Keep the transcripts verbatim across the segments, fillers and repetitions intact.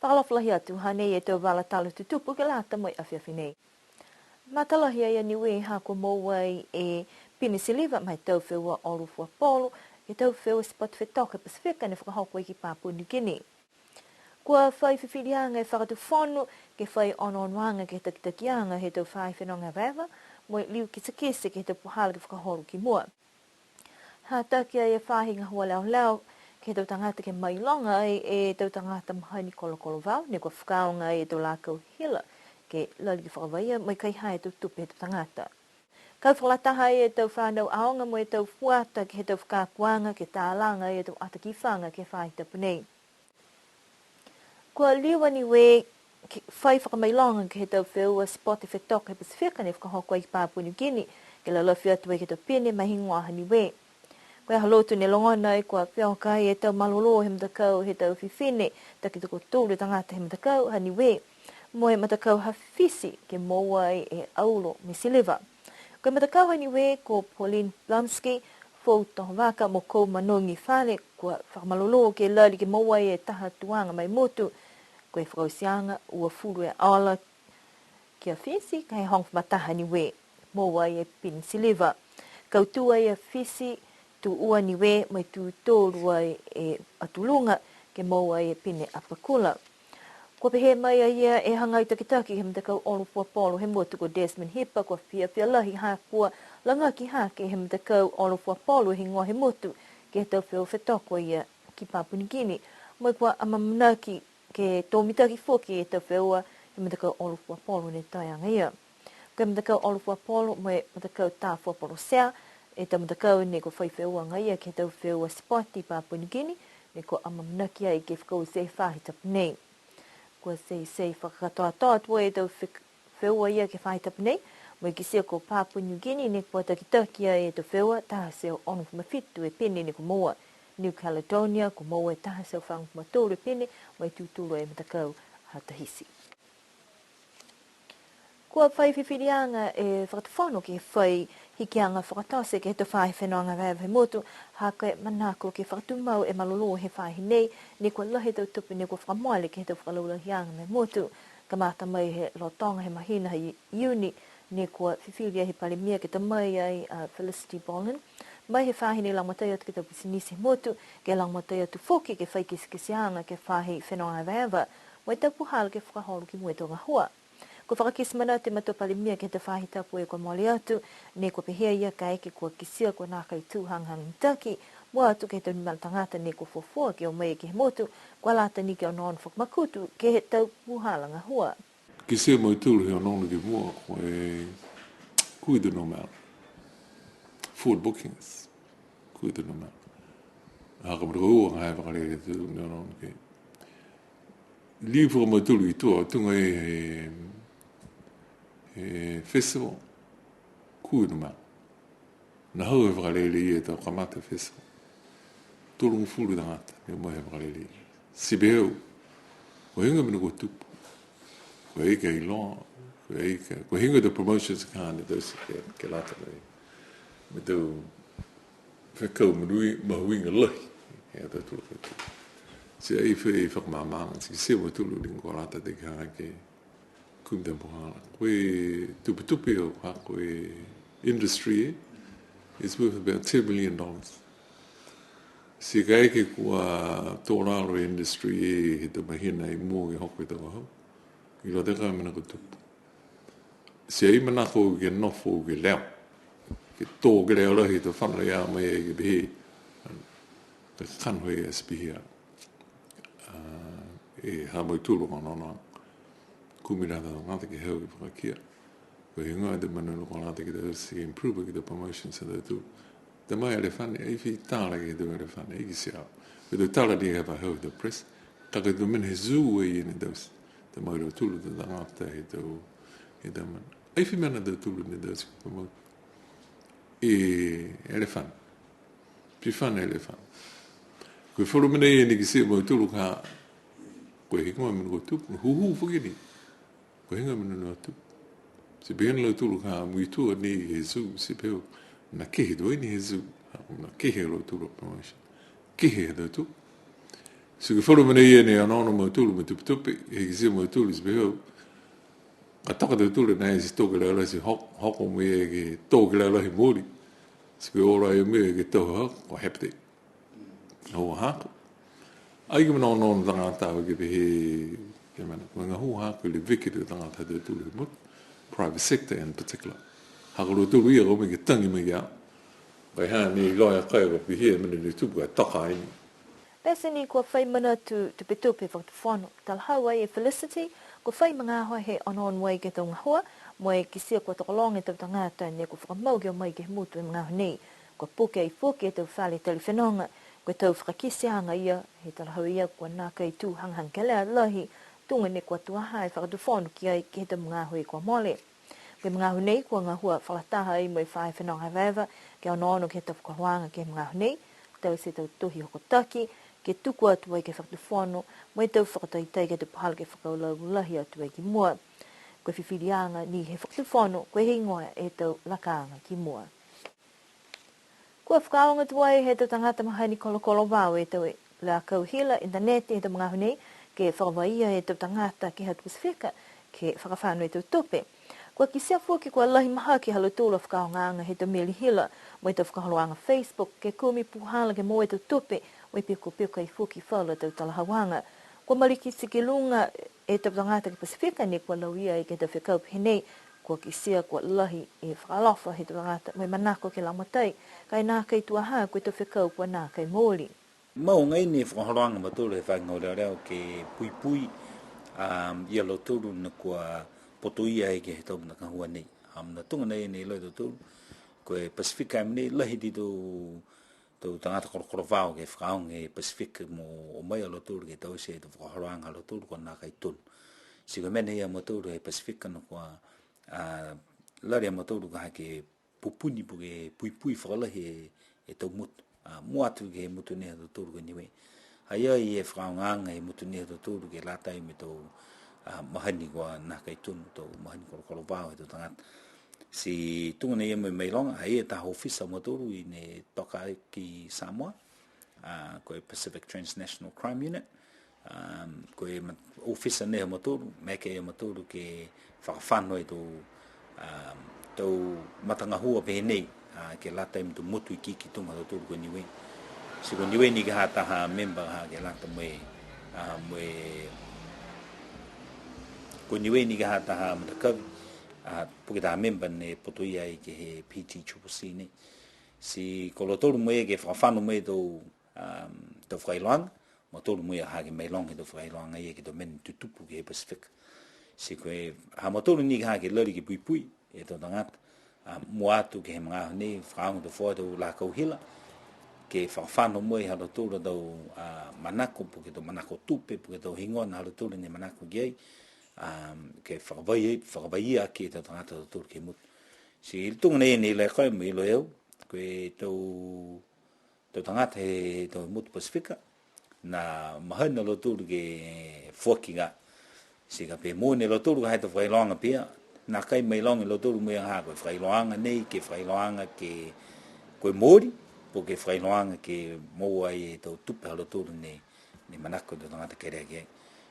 Fakaalofa lahi atu, hanei e tau vala tala tutupu ke lata mo e afiafi nei. Matalahi ai a Niue ha kua moua ai e pine siliva ma e tau feua olo fua polo, ke he tau feua sipoti fetoko he Pasifika ne fakahoko ai ki Papua New Guinea. Kua fai fifiliaga e Fakatufono ke fai onoonoaga ke he takitakiaga he tau faahi fenoga evaeva, mo e liu kitekite ke he tau puhala ke fakaholo ki mua. Hataki ai e faahi gahua leoleo ke he tau tagata ke mailoga ai e tau tagata mahani kolokolovao, ne kua fakaaoga ai e tau lakau hila ke lali ke fakavaia mo e kaihā e tau tupe he tau tagata. Kau fakalataha ai e tau fanau aoga mo e tau fuata ke he tau fakaakoaga ke talaga ai e tau ata kifaga ke he faahi tapu nei. Kua liu a Niue ke fai fakamailoga ke he tau feua sipoti fetoko he Pasifika ne fakahoko ai ki Papua New Guinea, ke lalafi atu ai ke he tau pine ma e higoa ha Niue. Ko e aho Lotu ne logona ai kua feoka ai e tau malolō he matakau he tau fifine, taki tokotolu e tagata he matakau ha Niue, mo e matakau ha Fisi ke moua ai e aulo mo e siliva. Ko e matakau ha Niue ko Pauline Blumsky, Fou Tohovaka mo Kou Manogi Fale, kua fakamalolō ke lali ke moua ai e taha tuaga ma e motu. Ko e fakaotiaga, uafulu e ola ki a Fisi, ka e hogofulu ma taha Niue, moua ai e pine siliva. Kautū ai a Fisi, tū ua Niue, mo e tū tolu ai e Atu Luga, ke moua ai e pine Apakura. Kua pehē mai a ia e hagai takitaki he matakau olo fua polo he motu ko Desmond Hipa, kua fiafia lahi ha kua lagaki hake he matakau olo fua polo e higoa he motu ke he tau feua fetoko ia ki Papua New Guinea. Mo e kua amaamanaki ke to mitaki foki e tau feua he matakau olo fua polo ne taeaga ia. Ko e matakau olo fua polo mo e matakau tā fua polo sea, e tau matakau ne kua fai feua agaia ke he tau feua sipoti i Papua New Guinea, ne kua amaamanaki ai ke fakaoti he faahi tapu nei. Kua teitei fakakatoatoa tuai e tau fe-, feua ia ke he faahi tapu nei, mo e kitia ko Papua New Guinea ne kua takitaki ai e tau feua, taha e teau onogofulu ma fitu e pine ne kua moua. New Caledonia kua moua e taha e teau fagofulu ma tolu e pine, mo e tū tolu e matakau ha Tahiti. Kua fai fifiliaga e Fakatufono ke fai hikiaga fakatote ke he tau faahi fenoga evaeva he motu, ha ko e manako ke fakatumau e malolō he faahi nei, ne kua lahi e tau tupe ne kua fakamole ke he tau fakalaulahiaga ma e motu. Kamata mai he lotoga he mahina ha I-, Iuni, ne kua fifili ai he Palemia ke ta mai ai a Felicity Bollen, mai he faahi ne lagomatai atu ke he tau pisinisi he motu, ke lagomatai atu foki ke fai kitekiteaga ke he faahi fenoga evaeva, mo e tau puhala ke fakaholo ki mua e tau gahua. Kua fakakite manatu e Matua Palemia ke he faahi tapu kua mole atu, ne kua pehē a ia kaeke kua kitia kua nākai tū hagahaga mitaki, mua atu ke he tau numela tagata ne kua fuafua ke o mai ke he motu, kua lata ni ke onoono fakamakutu ke he tau puhala gahua. Kitia e mautolu he onoono ki mua, ko e kū e tau numela. Forward bookings, kū e tau numela. Ha ko e matakau ua ka e vakalele atu ne onoono ki. Liu foki a mautolu ki tua, tuga e he, he festival, kū e numela. Ne hau he vakalele ia e tau kamata e festival. Tolugofulu tagata, ne o mai he vakalele ia. Ti pehē au, ko e heigoa e mena kua tupu. Ko e ai ka iloa, ko e ai ka, ko e heigoa e tau promotions ka ne taute ke, ke lata mo e. Mo e tau fekau mahuiga, mahuiga lahi, he tau tula fekau. Ti ai fai fakamaamaaga, ti kitia e mautolu liga kua lata ke hagahaga ke kumi tau puhala. Ko e tupetupe o ha ko e industry, it's worth about ten million dollars. Ti kaeke kua tō lalo e industry he tau mahina i mua ke hoko e tau vahau. Iloa e tau mena kua tupu. Ti ai manako ke nofo ke leo. Ke tō ke leo lahi e tau fano ia mai ai ke pehē. Ke kakano he S P H R. A, e ha mautolu ka onoono. Kumi lahi e tau tagata ke hau ke fakakia. Ko e heigoa e tau manu kua lata ke taute ke improve ke he tau promotions ha tautolu. Tau mai elefane, ai fai tala ke he tau elefane, ai kitia. Ko e tau tala ni he vahau he tau press. Ka ko e tau mena he zoo ai ne taute. Tau mai lautolu, tau tagata he tau, he tau mena. Ai fai mena tautolu ne taute ke promote. E elefane. Fifine elefane. Ko e falu mena ia ne kitia e mautolu ka, ko e heigoa e mena kua tupu, hūhū foki ni. Ko e heigoa e mena ne tupu. Ti pehē ni a lautolu ka muitua ni he zoo, ti pehē au, ne kehe tuai ni he zoo, ne kehe a lautolu a promotion. Kehe ha tautolu. Ti ko e falu mena ia ne onoono mautolu mo e tupetupe, he kitia mautolu ti pehē, ka toka tautolu nā ti tō ke laulahi ti hoko, hoko mo e ke tō ke laulahi mooli. Ti ko e ora ia mo e ke tau ha, ko hepte. Hau haaku. Ai ke mena onoono tagata au ke pehē, ke mena, ko e gahua haaku e leveki e tagata ha tautolu he motu, private sector in particular. Ha ko lautolu ia ko e mena ke tagi mai ki a au. Ko e ha ne iloa e kai ko e pihia e mena ne tupu ka toka ai. Pete ni kua fai manatu tupetupe fakatufono, talahau ai e Felicity, kua fai magaaho he onoono ai ke he tau gahua, mo e kitia kua tokologa e tau tagata ne kua fakamau ke o mai ke he motu he magaaho nei. Kua puke ai foki e tau fale tali fenoga, ko e tau fakakiteaga ia, he talahau ia kua nākai tū hagahaga kelea lahi, tuga ne kua tuaha e fakatufono ki ai ke he tau magaaho kua mole. Ko e magaaho nei, kua gahua fakalataha ai mo e faahi fenoga evaeva, ke onoono ke he tau fakaholoaga ke he magaaho nei, taute e tau tohi hokotaki, ke tuku atu ai ke he fakatufono, mo e tau fakataitai ke he tau puhala ke fakalaulahi atu ai ki mua. Ko e fifiliaga ni he fakatufono, ko e heigoa e tau lakaaga ki mua. Kua fakaaoga tuai he tau tagata mahani kolokolo vao e tau lakau hila initaneti he tau magaaho nei, ke fakavaia e tau tagata ke he atu Pasifika, ke fakafano e tau tupe. Kua kitia foki kua lahi mahaki ha lautolu a fakaaogaaga he tau meli hila, mo e tau fakaholoaga Facebook, ke kumi puhala ke moua e tau tupe, mo e pikopiko ai foki falu a tau talahauaga. Kua malikiti ki luga e tau tagata ke he Pasifika ne kua lauia ai ke he tau fekau pehē nei, kua kitia kua lahi e fakaalofa he tau tagata mo e manako ke lagomatai, ka e nākai tuaha ko e tau fekau kua nākai mooli. Mau agaia ne fakaholoaga a mautolu he faahi gahua leoleo ke puipui, um, ia lautolu ne kua putoia ai ke he tau mena gahua nei. Um, na tuga nei ne iloa e tautolu, ko e Pasifika nei lahi ti tau tau tagata kolokolo vao ke fakaaoga e Pasifika mo o mai a lautolu ke taute e tau fakaholoaga ha lautolu kua nākai tonu. Ti ko e mena ia a mautolu he Pasifika ne kua, a, lali a mautolu ka ha ke pupuni po ke puipui fakalahi e, e tau motu. A, mua atu ke he motu nei ha tautolu ko Niue. Ha i ai e fakaaogaaga he motu nei ha tautolu ke lata mo e tau, a, mahani kua nākai tonu, tau mahani kolokolo vao he tau tagata. Ti tuga nei ia mo e mailoga, ha i ai e taha ofisa ha mautolu ne toka ai ki Samoa, a, ko e Pacific Transnational Crime Unit. Um, ko e ma-, ofisa nei ha mautolu, maeke ia mautolu ke fakafano e tau, um, tau matagahua pehē nei, a, ke lata mo e tau motu ikiiki tuga ha tautolu ko Niue. Ti ko Niue ni ka ha taha member ha ke lata mo e, a, mo e, ko Niue ni ka ha taha matakavi, a, po ke taha member ne putoia ai ke he P T triple C nei. Ti ko lautolu mo e ke fakafano mo e tau, um, tau fakailoaga, mautolu mo e ha ke mailoga e tau fakailoaga ia ke he tau mena ne tutupu ke he Pasifika. Ti ko e, ha mautolu ni ka ha ke lali ke puipui e tau tagata, a, mua atu ke he magaaho nei, fakaaoga e tau foou tau lakau hila, ke fakafano mo e ha lautolu a tau, a, manako, po ke tau manako tupe, po ke tau higoa ha lautolu ne manako ki ai, a, ke fakavai, fakavaia aki e tau tagata ha lautolu ke he motu. Ti tuga nei ne iloa e koe mo e iloa e au, ko e tau tau tagata he tau motu Pasifika, na mahani a lautolu ke foaki gā. Ti ka pehē moua ni e lautolu ka ha e tau fakailoaga pihia, nākai mailoga e lautolu mo e ha ko e fakailoaga nei, ke fakailoaga ke ko e mooli, po ke fakailoaga ke moua ai e tau tupe ha lautolu ne, ne manako e tau tagata kelea ki ai.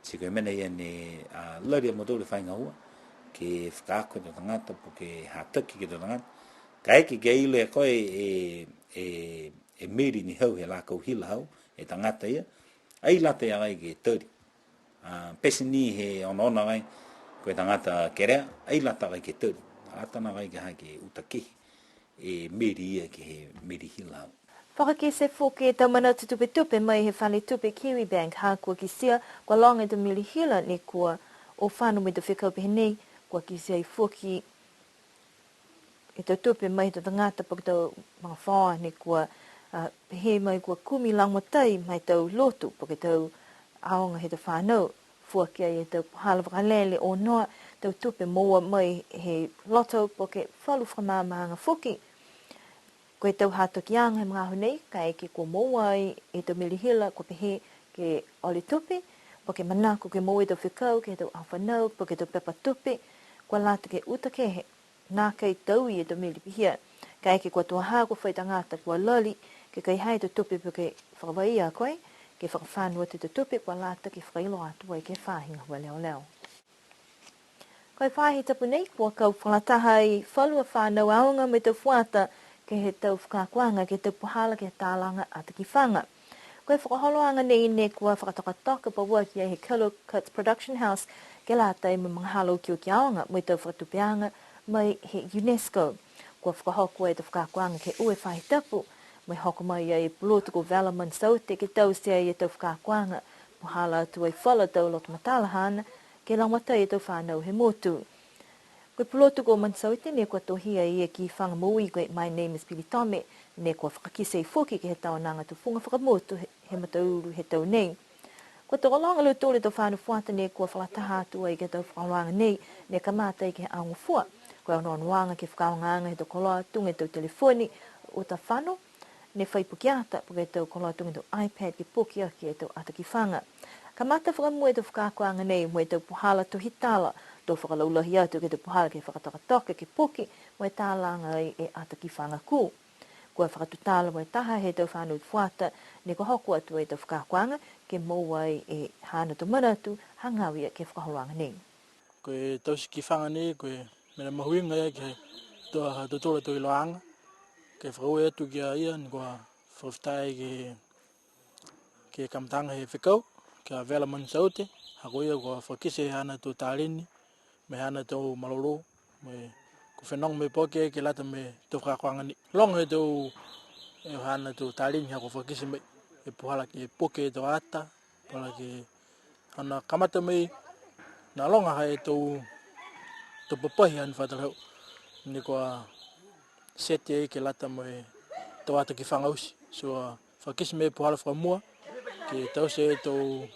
Ti ko e mena ia ne, a, lali a mautolu he faahi gahua, ke fakaako e tau tagata, po ke hataki ke he tau tagata. Kaeke ke iloa e koe e, e, e meli ne hau he lakau hila hau, e tagata ia, ai lata ia ai ke tali. A, pete ni he onoono ai, ko e tagata kelea, ai lata ai ke tali. Lata nā ai ke ha ke uta kehe, e meli ia ke he meli hila hau. Fakakite foki e tau manatu tupetupe mai he fale tupe Kiwibank ha kua kitia, kua loga e tau meli hila ne kua o fano mo e tau fekau pehē nei, kua kitia ai foki e tau tupe mai he tau tagata po ke tau magafaoa ne kua, a, pehē mai kua kumi lagomatai ma e tau lotu po ke tau aoga he tau fanau. Foaki ai e tau puhala vakalele o noa, tau tupe moua mai he loto po ke falu fakamaamaaga foki. Ko e tau hatakiaga he magaaho nei, kaeke kua moua ai e tau meli hila kua pehē ke ole tupe, po ke manako ke moua e tau fekau ke he tau aho fanau, po ke tau pepa tupe, kua lata ke uta kehe, nākai taui e tau meli pihia. Kaeke kua tuaha kua fai tagata kua lali, ke kaihā e tau tupe po ke fakavai a koe, ke fakafano atu e tau tupe kua lata ke fakailoa atu ai ke he faahi gahua leoleo. Ko e faahi tapu nei, kua kau fakalataha ai falu a fanau aoga mo e tau fuata ke he tau fakaakoaga ke he tau puhala ke he talaga ata kifaga. Ko e fakaholoaga nei ne kua fakatokatoka pauaki ai he Killow Cuts Production House ke lata mo e magahala okioki aoga mo e tau fakatupeaga mai he UNESCO. Kua fakahoko e tau fakaakoaga ke ua e faahi tapu, mo e hoko mai ai e pulotu ko Vela Manasaute ke taute ai e tau fakaakoaga, puhala atu ai falu a tau loto matala haana, ke lagomatai e tau fanau he motu. Ko e pulotu ko Manasaute ne kua tohia e ia kifaga moui ko e My Name is Pili Tome, ne kua fakakite foki ke he taonaga tufuga fakamotu he, he mataulu he tau nei. Kua tokologa a lautolu e tau fanau fuata ne kua fakalataha atu ai ke he tau fakaholoaga nei, ne kamata ai ke he Aho Gofua. Ko e onoonoaga ke he fakaaogaaga he tau koloa tuga e tau telefoni uta fano, ne fai puke ata, po ke tau koloa tuga e tau iPad ke poki aki e tau ata kifaga. Kamata fakamua e tau fakaakoaga nei mo e tau puhala tohi tala, to fakalaulahi atu ke he tau puhala ke fakatokatoka ke poki mo e talaga ai e ata kifaga kū. Kua fakatutala mo e taha he tau fanau fuata ne kua hoko atu ai e tau fakaakoaga ke moua ai e haana tau manatu hagaao ia ke he fakaholoaga nei. Ko e taute kifaga nei, ko e mena mahuiga ia ke he tau, ha tautolu a tau iloaaga. Ke fakaaue atu ki a ia, ne kua fakafetai ke, ke he kamataaga he fekau, ki a Vela Manasaute, ha ko ia kua fakakite e haana tau taleni, mo e haana tau malolō, mo e kua fenoga mo e poke ke lata mo e tau fakaakoaga nei. Loga e tau, e haana tau taleni ha kua fakakite mai, e puhala ke poke e tau ata, puhala ke, haana kamata mai, ne loga ha e tau, tau papahi haana fakatalahau. Ne kua sete ai ke lata mo e tau ata kifaga oti. So, a, fakakite mai e puhala fakamua, ke taute e tau,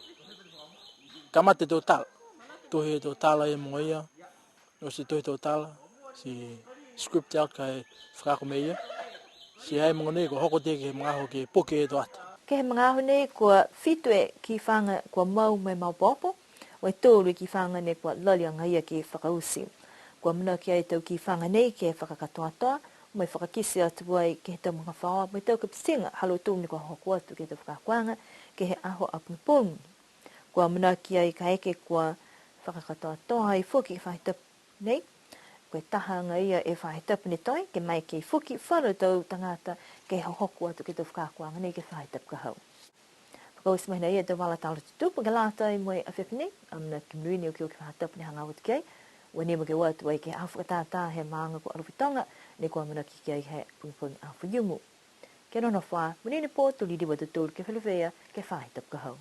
kamata e tau tala. Tohi e tau tala e mogo ia, oti tohi e tau tala, ti script out ka e fakaako mai ia. Ti ha i ai mogonei kua hoko atu ke he magaaho ke poke e tau ata. Ke he magaaho nei kua fitu e kifaga kua mau mo e maopoopo, mo e tolu e kifaga ne kua lali agaia ke fakaoti. Kua amanaki ai e tau kifaga nei ke fakakatoatoa, mo e fakakite atu ai ke he tau magafaoa, mo e tau kapitiga ha lautolu ne kua hoko atu ke he tau fakaakoaga, ke he aho a pogipogi. Kua amanaki ai kaeke kua fakakatoatoa ai foki e faahi tapu nei. Ko e taha agaia e faahi tapu ne toe, ke maeke foki falu tau tagata ke hohoko atu ke he tau fakaakoaga nei ke he faahi tapu ka hau. Fakaoti mai hinei e tau vala tala tutupu ke lata mo e afiafi nei, amanaki monuina e okioki faahi tapu ne hagaao atu ki ai. Ua nimo ke o atu ai ke he aho fakatātā he maaga ko Alofi Toga, ne kua amanaki ki ai he pogipogi Aho Faiumu. Kia nonofo ā, monuina e pō, to liliu a tautolu ke feleveia ke he faahi tapu ka hau.